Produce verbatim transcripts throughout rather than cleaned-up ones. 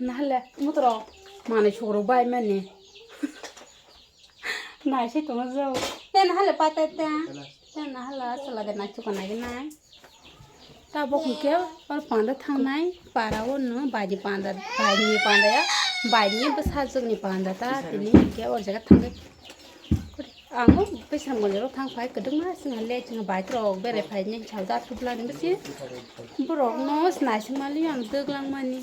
Nahale mutro manui sugruk bai mani. Nai se tongo jo. Te nahale pate te. Te nahale asala de nai chuka nai nai. Tabok hwnkhe or panda thangnai para o no bai ni panda, bai ni panda ya. Bai ni bwsajwk ni panda ta tini hwnkhe or jaga thangwi. Ang o Bisramganj rok thang phai kwdwkma swnga le chwng bike rok berai phai ni sal da thubla ni bisi borok no sinai singmali ang dwk langmani.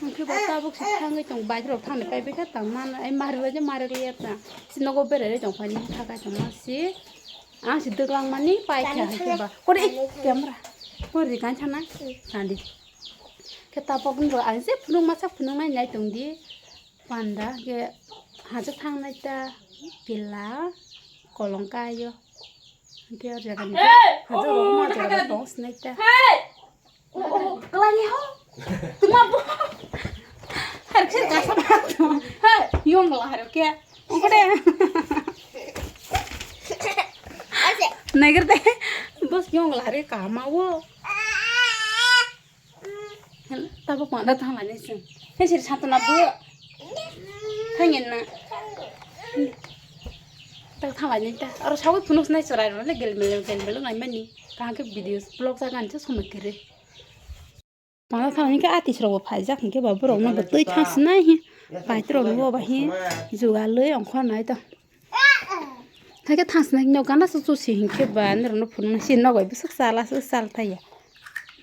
Hwnkhe ba tabuk se thangwi tong bike rok thangni pai bikha tang mano ai mari bai je mari liya ta si nogo berai tong phai ni thakai tong ma si ang si dwk langmani pai kha hwnkhe ba kore camera kore kan sana sandi khe tabuk ni bo ang je phunuk masa phunuk nai nai tong di. Panda ke haja thangnai ta pila kolong kaio. Ke o jaga ni haja rok ma jaga tong sinai ta. Hey! Oh, oh, kalani ho. Tuma bo. Har ke kasa na to. Hey, yong la har ke. Ongkode. Nagar de. Bos yong la har ke kama wo. Tabuk panda thanglai nai chwng. Hei sir satona bo. Thangen na. Tak thanglai nai ta. Aro sawi phunuk nai chwrai rok le gel mel gel mel nai mani. Kaham khe video vlog jaga ni se somoi kere. Panda thanglai khe artist rok bo phaijak hinkhe ba borok no bo twi thang sinai hi. Pai rok no bo ba hi. Jugalwi ongkhor nai ta. Thake thang sinai no gana su su si hinkhe ba norok no phunuk nai si nogo bwswk chala swk chal thai ya.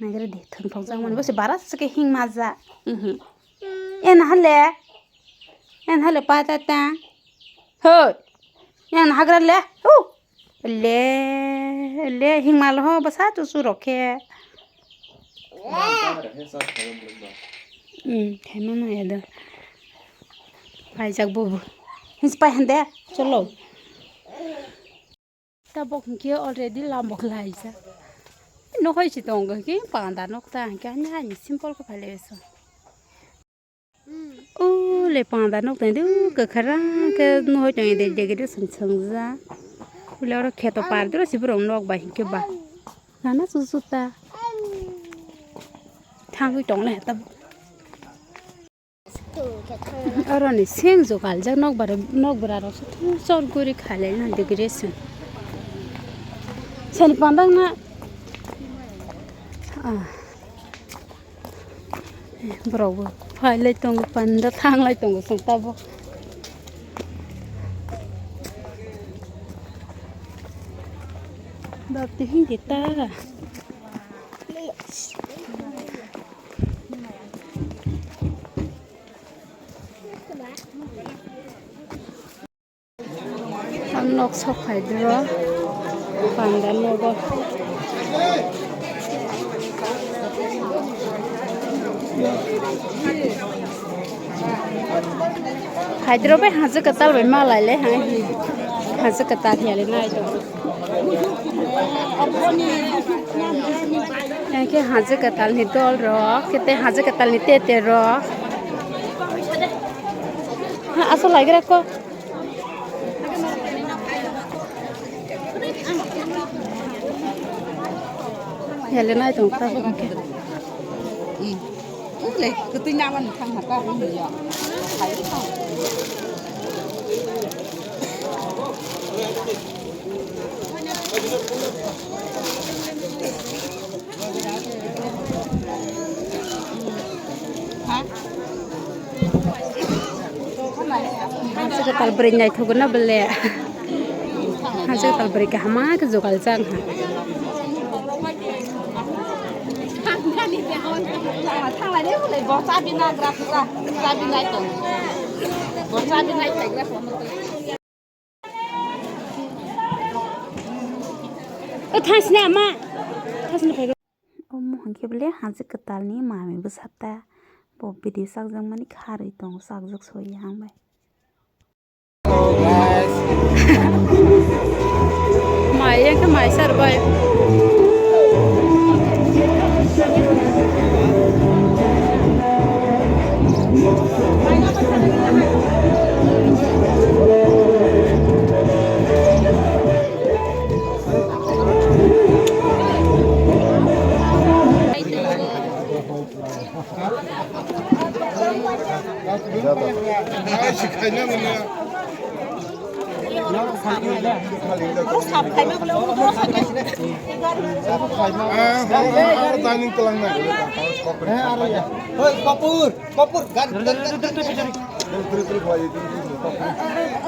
Naigra di thwng thok jak mani bo se bara se ke hing ma ja. Mhm. En hale. En hale pa ta ta. Hoi. En hagra le. U. Le le hing mal ho bwsa tu su rok khe. Hmm, thai ma ma ya do. Paijak bobo. Hins pai hande. Cholo. Tabok hwnkhe already lambok laijak. Nokhoi si tongo hwnkhe panda nokta hwnkhe ani ani simple khe phailaio. O le panda nok tong di kwkhwrang khe nokhoi tong di decoration swngjak. Ule oro kheto par doro si borok nok bai hwnkhe ba. Gana chuchu ta. Thangwi tong le tabok. Oro ni seng jo kaljak nokbar, nokbwra rok se thung chor guri khalai na decoration. Sani pandang na, ah, borok bo phai lai tongo, panda thang lai tongo chwng tabok. Bapti hing di ta. Ang nok sok phai doro, panda nogo. Phaidoro bai hajo kwtal bai malai le hai hi. Hajo kwtal hiya le nai tongo. Hai khe hajo kwtal ni dol rok, khe tei hajo kwtal ni tete rok. Ha, aswk lai gra kho. Hele nai tong ta bo khe. Hmm. Ule, kwtwi naman thang ha ta bo ya. Hai ta. Hansika tal bwrwi naithok gwnw bwle. Hansika tal bwrwi kaham ma khe jugal chang ha. Thanglai de hwnwi bo chabi nagra pura, chabi naitong. Bo chabi naitaigra. O thasna ma. Thasna phai. Omo hwnkhe bwle hansika talni mami bwsa ta. Bo video chakjakmani kharwi tongo, chakjak soi ya ang bai. Mai ya khe mai sar bai. Dining kelang na. Hei, Papur, Papur, gan, gan, gan, gan.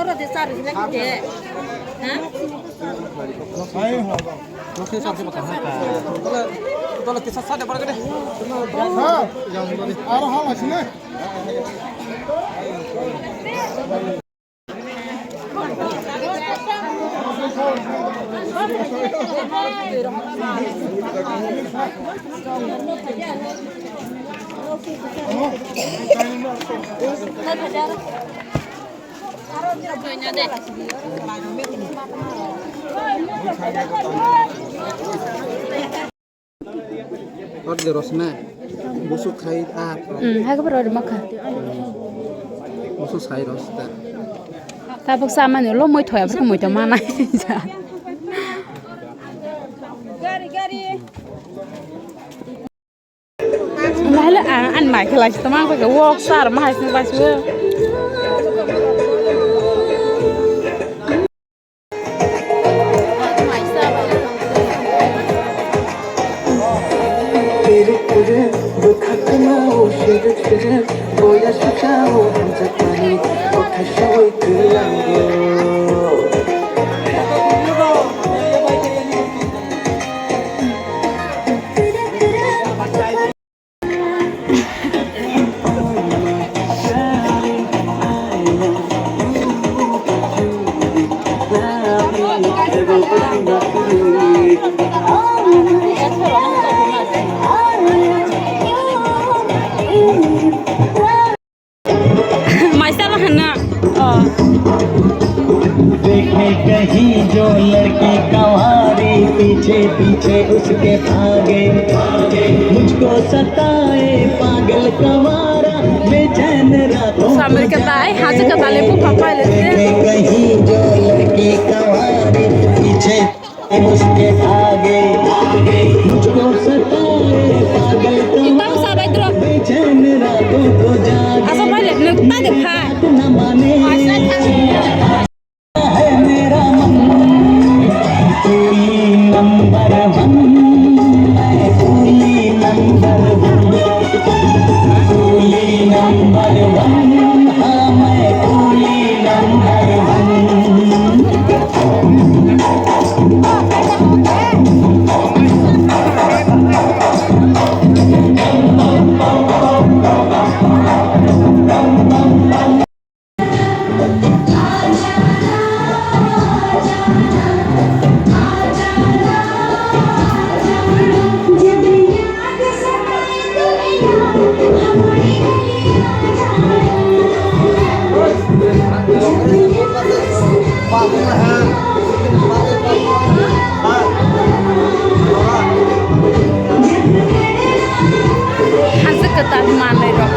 Oro de sar lagi de. Ha? Ha? Aro hal asine. Ot de rosme. Busuk khai a. Hmm, hai ko ro ma kha. Busuk khai ros ta. Tabuk sa mani lo moi thoya, bwrwk moi to mana. Gari, gari. Nahale ang ani mai khe laisi tongma ang khe wok sar ma hai sini laisi. Maisalo hwnna. Oh. देखे कहीं जो लड़की कंवारी, पीछे पीछे उसके भागे, मुझको सताए पागल कंवारा, बेचैन रातों को Sambil ketai, haja ketai, lebu papai lesi. देखे कहीं जो लड़की कंवारी, पीछे उसके आगे, मुझको सताए पागल Itam sabai drop. बेचैन रातों को जागे, Asa pai le nuk ta de pha. न माने। है मेरा मन, कूली नंबर वन, मैं coolie number one, coolie number one, हाँ, मैं coolie number one. Hansik kwtal manwi rok.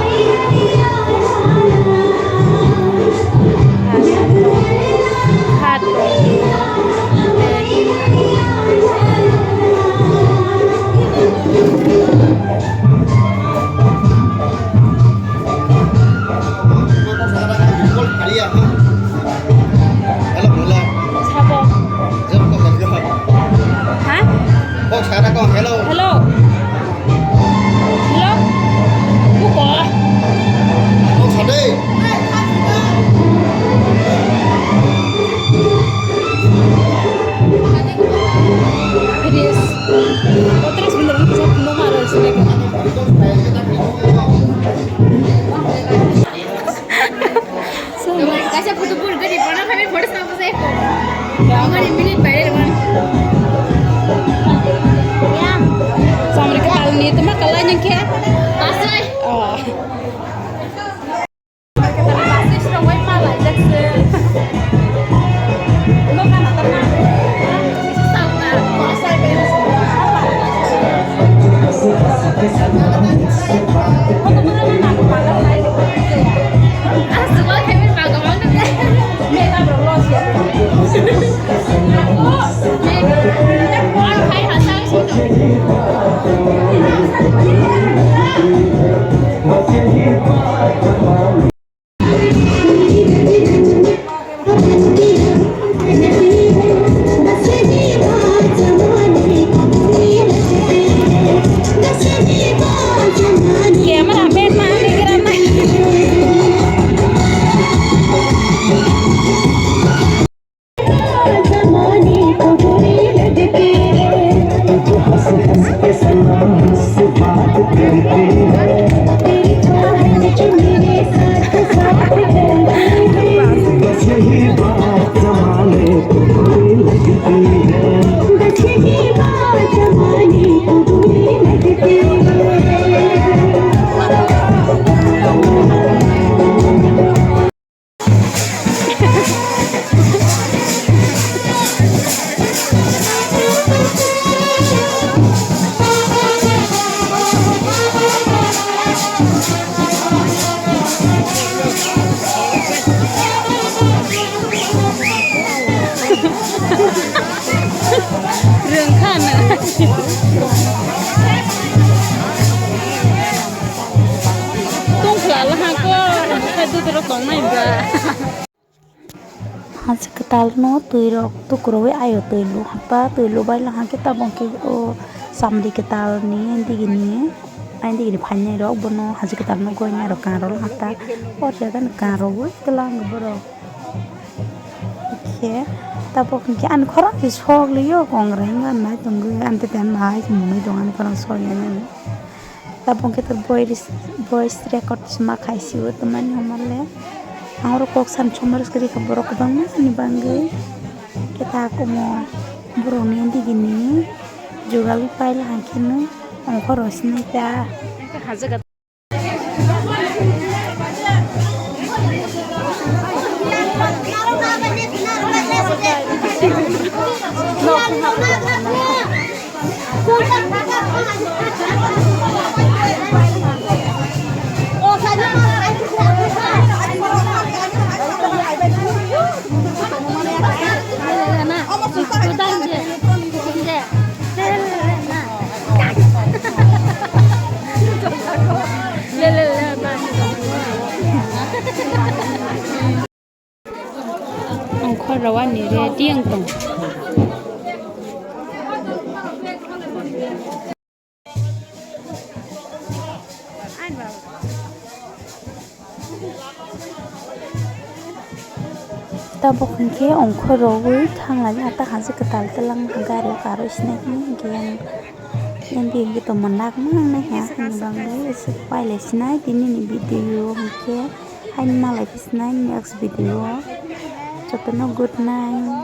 Hat. Sabo. Ha? Hello. Hello. Buko. Rwngkha na. Tongphla lahakho, hai duturok tongnai ba. Hachi kwtal no twi rok tukurwi ayo twi lu hapa twi lu bai lahakhe tabok khe o chamri kwtal ni digini ai digini phainai rok bono hachi kwtal no goina rok kan rok lahata o jaga ni kan rok wi twlang borok. Khe tabok hwnkhe ani khorang se sok liyo kongrai wngya nai tongwi ani tete nai se mwnwi tong ani khorang sok ya nai. Tabok hwnkhe voice record se ma khai sio tongmani hwnmale ang oro kok sani somar se rikha borok kwbangma ni bagwi khe tak omo borokni digini jugal paila hwnkhe no ongkhorok sinai ta. Ongkhor rwani ready wng tong. Tabok hwnkhe ongkhor rwui thang laina ta haje kwtal twlang gari o karwi sinai hwnkhe yang. Hindi hindi to manak manang nai ha ani bagwi se pailai sinai tini ni video hwnkhe haini malai phi sinai next video o jotono good night.